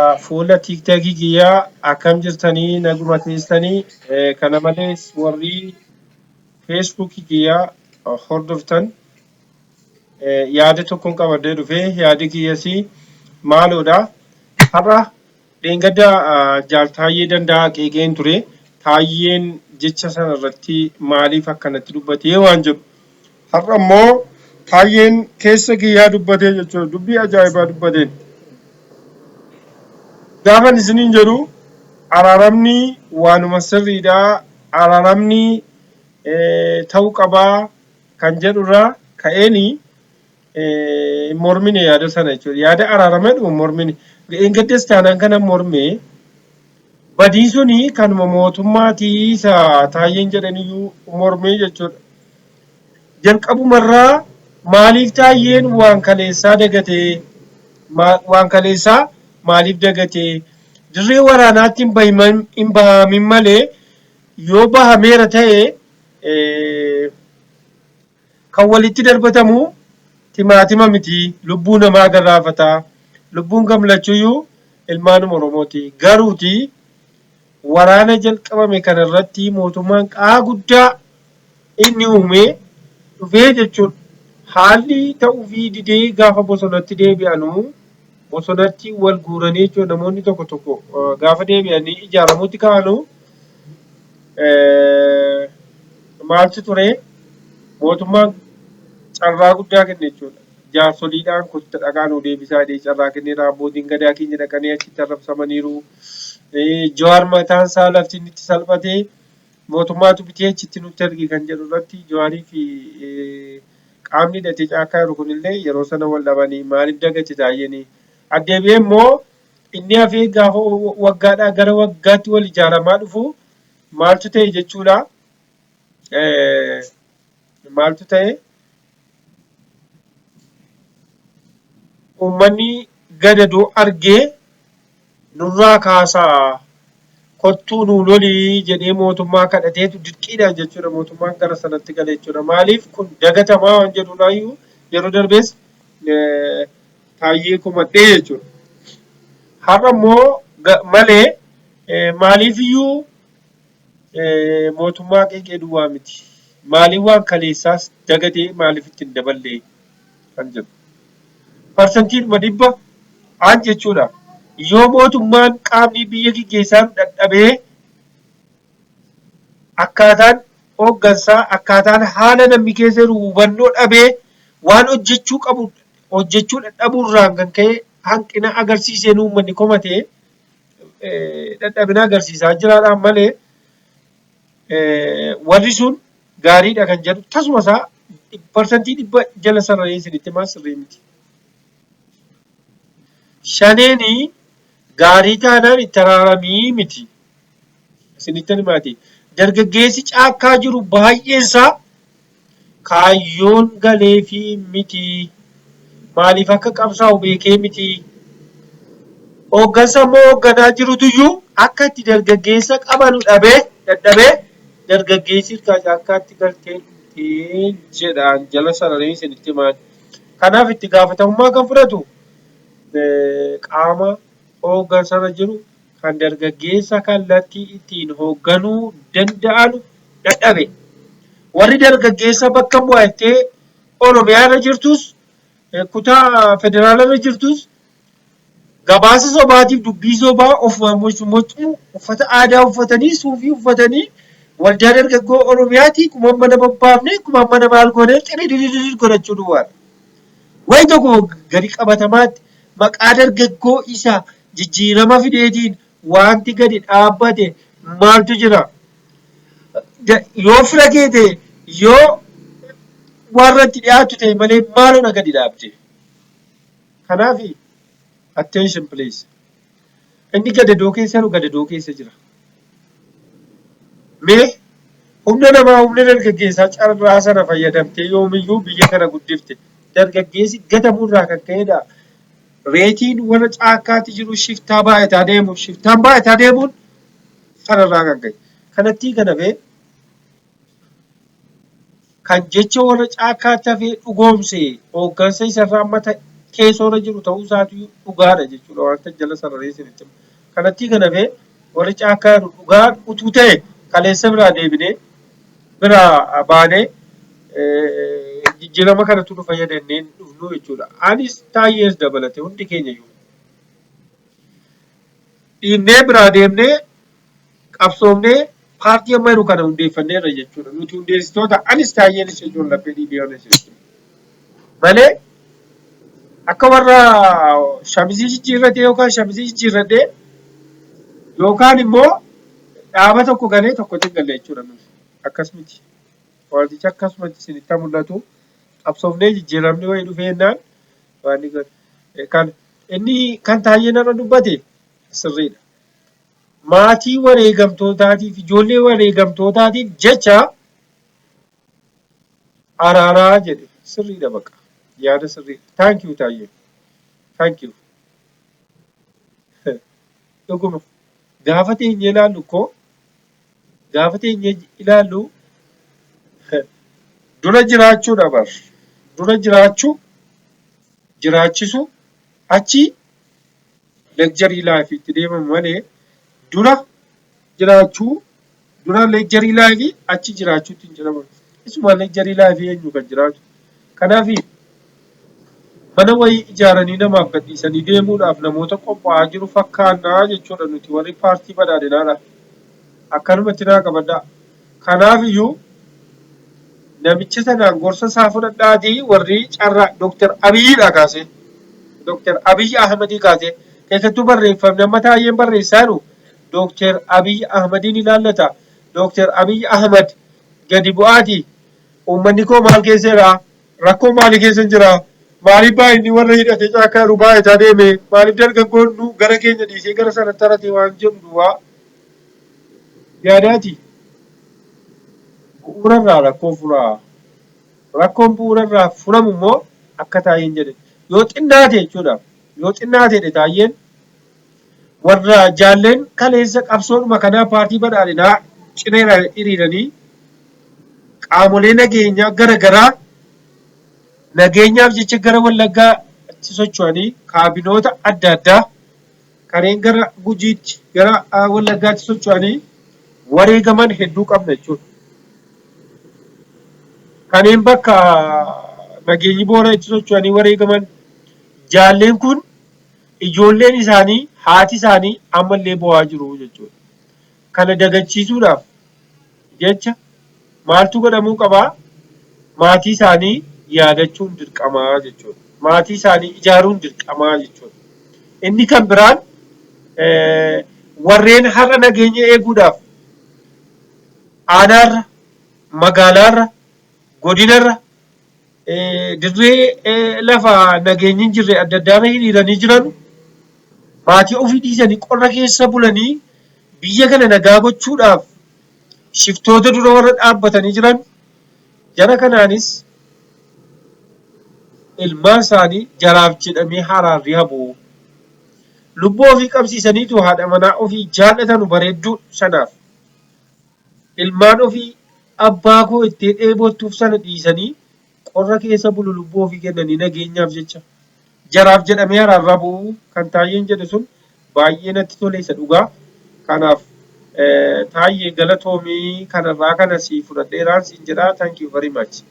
Fuula tiiktookii kiyyaa akkam jirtanii naguma keessanii kana malees warri feesbuukii kiyyaa hordoftan yaada tokkoon qabadhee dhufee yaadi kiyyas maaloodha. Har'a dheengadda jaal Taayyee Danda'aa qeeqeen ture. Taayyeen jecha sana irratti maaliif akkanatti dubbatee waan jedhu. Har'a immoo Taayyeen keessa kiyyaa dubbatee jechuudha. Dubbii ajaa'ibaa dubbateen. Gaafan isiniin jedhu araaramni waanuma sirriidha. Araaramni ta'uu qabaa kan jedhurraa ka'eeni hin mormine yaada sana jechuudha. Yaada araarama jedhu hin mormine. Dheengaddas taanaan kana morme badiin suni kanuma mootummaatii isa Taayyeen jedhaniyyuu mormee jechuudha. Jalqabumarraa maaliif Taayyeen waan kaleessaa dagatee? Waan kaleessaa maaliif dagatee? Dirree waraanaatti hin bahamin malee yoo bahameera ta'e kan walitti darbatamu timaatima miti lubbuu namaa galaafata. Lubbuun gamlachuyyuu ilmaanuma Oromooti. Garuuti waraana jalqabame kana irratti mootummaan qaa guddaa inni uume dhufee jechuudha. Haalli ta'uufii didee gaafa bosonatti deebi'anu bosonatti wal guuranii jechuudha namoonni tokko tokko gaafa deebi'anii ijaaramuutti ka'anu maaltu ture mootummaan carraa guddaa kenne jechuudha. Jaarsoliidhaan kotta dhaqaa nuu deebisaa jedhee carraa kenneera. Abbootiin gadaa keenya dhaqanii achitti arrabsamaniiru. Jawaar mataan isaa lafti inni itti salphate mootummaatu bitee achitti nutti erge kan jedhu irratti Jawaarii fi qaamni hidhatee caakkaa jiru kunillee yeroo sana wal dhabanii maaliif dagate Taayyeen. Addeebi'ee immoo inni hafee gaafa waggaadhaa gara waggaatti wal ijaaramaa dhufu maaltu ta'e jechuudha. Maaltu ta'e? Uummanni gadadoo argee nurraa kaasaa kottuu nuu lolii jedhee mootummaa kadhateetu dirqiidhaan jechuudha mootummaan gara sanatti gale jechuudha. Maaliif kun dagatamaa waan jedhurraayyuu yeroo darbees Taayyee komadhee jechuudha. Har'a immoo malee maaliifiyyuu mootummaa qeeqee duwwaa miti. Maaliif waan kaleessaas dagatee maaliif itti hin daballee kan jedhu. Parsantiidhuma dhibba aan jechuudha. Yoo mootummaan qaamni biyya geggeessaa dadhabee akkaataan hooggansaa akkaataan haala namni keessa jiru hubannoo dhabee waan hojjechuu qabu hojjechuu dadhabuurraan kan ka'e hanqina agarsiiseen uummanni komatee dadhabina agarsiisaa jiraadhaan malee warri sun gaariidha kan jedhu tasuma isaa 100% jala sararee isinitti himaa sirrii miti. Shaneeni gaarii taanaan itti araaramii miti. Isinitti himaati. Dargaggeessi caakkaa jiru baay'een isaa kaayyoon galeefii miti. Maaliif akka qabsaa'u beekee miti. Hooggansa immoo hoogganaa jirutuyyuu akka itti dargaggeessa qabanu dhabee dadhabee dargaggeessi irkaa caakkaatti galtee dhumtee jedhaan jala sararee isinitti himaan. Kanaaf itti gaafatamummaa kan fudhatu qaama hooggansarra jiru kan dargaggeessa kallattii ittiin hoogganuu danda'anu dadhabe. Warri dargaggeessa bakka bu'a jettee Oromiyaa irra jirtus kutaa federaala irra jirtus gabaasa sobaatiif dubbii sobaa ofumaan mocuu uffata aadaa uffatanii suufii uffatanii waldaa dargaggoo Oromiyaatii kumaan mana babbaafne kumaan mana maal goone xiriiririr godhachuu duwwaadha. Wayi tokko gadi qabatamaatti maqaa dargaggoo isa jijjiirama fideetiin wanti gadi dhaabbate maaltu jira? Yoo fira kee ta'e yoo warra itti dhiyaatu ta'e malee maaloodha gadi dhaabde? Kanaaf attention please. Inni gadadoo keessa jiru gadadoo keessa jira. Mee humna namaa humna dargaggeessaa carraa sana fayyadamtee yoomiyyuu biyya kana guddifte. Dargaggeessi gatamuu irraa kan ka'edha. Reetiin warra caakkaatti jiru shiftaa baay'ataa deemu. Shiftaan baay'ataa deemuun sanarraa kan ka'e. Kanattii kan hafe kan jecha warra caakkaatti hafee dhugoomse hooggansa isarraa amma teessoorra jiru ta'uu isaatu dhugaadha jechuudha wanta jala sararee isinitti himu. Kanatti kan hafee warri caakkaa jiru dhugaa utuu ta'e kaleessa biraa deebinee biraa baanee jijjiirama kanatu nu fayyada jennee hin dhufnu jechuudha. Anis Taayyees dabalate hundi keenya iyyuu. Dhiibnee biraa deemnee qabsoomnee paartii amma jiru kana hundeeffanneerra jechuudha. Nuti hundeessitoota anis Taayyeenis jechuun laphee dhiibee jechuudha. Malee akka warra shamizii jijjiirratee yookaan shamizii jijjiirradhee yookaan immoo dhaaba tokko galee tokkotti hin galle jechuudha nuti. Akkas miti. Wantichi akkasumatti isinitti mul'atu. Qabsoofnee jijjiiramni wayii dhufee jennaan waan kan inni kan Taayyeen irra dubbate sirriidha. Maatii wareegamtootaatiif, ijoollee wareegamtootaatiif jecha araaraa jedhe, sirriidha baqa. Yaada sirriidha. Thank you, Taayyee. Thank you. Dhuguma gaafa teenyee ilaallu koo, gaafa teenyee ilaallu, dura jiraachuudha bar. Dura jiraachuu, jiraachisu, achi luxury life itti deemamu malee, dura jiraachuu, dura luxury life, achi jiraachuutti hin jedhamu. Isuma luxury life eenyu kan jiraatu? Kanaaf mana wayii ijaaranii namaaf gadhiisanii deemuudhaaf namoota qophaa'aa jiru fakkaannaa jechuudha nuti warri paartii badhaadhinaadha. Akkanumatti naa qabadhaa. Kanaaf iyyuu namicha sanaan gorsa isaa fudhadhaatii warri carraa Dooktar Abiyyiidha kaasee, Dooktar Abiyyi Ahmadii kaasee, keessattuu barreeffamni amma Taayyeen barreessaa jiru Dooktar Abiyyi Ahmadiin ilaallata. Dooktar Abiyyi Ahmad gadi bu'aati. Uummanni koo maal keessa jira? Rakkoo maalii keessa jira? Maaliif baay'inni warra hidhatee caakkaa jiru baay'ataa deeme? Maaliif dargaggoon nu gara keenya dhiisee gara sanatti harate waan jedhu duwwaa yaadaati. Bu'uurarraa rakkoo furaa. Rakkoon bu'uurarraa furamu immoo akka Taayyeen jedhe yoo xinnaate jechuudha. Yoo xinnaate jedhe Taayyeen, warra jaalleen kaleessa qabsoodhuma kanaa paartii badhaadhinaa cina hiriiranii qaamolee nageenyaa gara garaa nageenyaaf jecha gara Wallaggaatti socho'anii, kaabinoota adda addaa kanneen gara Gujiitti, gara Wallaggaatti socho'anii wareegaman hedduu qabna jechuudha. Kanneen bakka nageenyi boora itti socho'anii wareegaman jaalleen kun, ijoolleen isaanii, haati isaanii ammallee bo'aa jiru jechuudha. Kana dagachiisuudhaaf jecha maaltu godhamuu qabaa? Maatii isaanii yaadachuun dirqamaa jechuudha. Maatii isaanii ijaaruun dirqamaa jechuudha. Inni kan biraan warreen har'a nageenya eeguudhaaf aanaarra, magaalaarra, godinarra, dirree lafa nageenyi hin jirre adda addaarra hiriiranii jiran, maatii ofii dhiisanii qorra keessa bulanii biyya kana nagaa gochuudhaaf shiftoota dura warra dhaabbatanii jiran, jara kanaanis ilmaan isaanii jaraaf jedhamee haraarri habu. Lubbuu ofii qabsiisaniitu haadha manaa ofii jaallatanu bareedduu sanaaf, ilmaan ofii abbaa koo itti dheebottuuf sana dhiisanii qorra keessa bulu, lubbuu ofii kennanii nageenyaaf jecha. Jaraaf jedhamee haraarra bu'uu kan Taayyeen jedhe sun baay'ee natti tole, isa dhugaa. Kanaaf Taayyee, galatoomii, kanarraa kana si fudhadheeraan siin jedhaa. Thank you very much.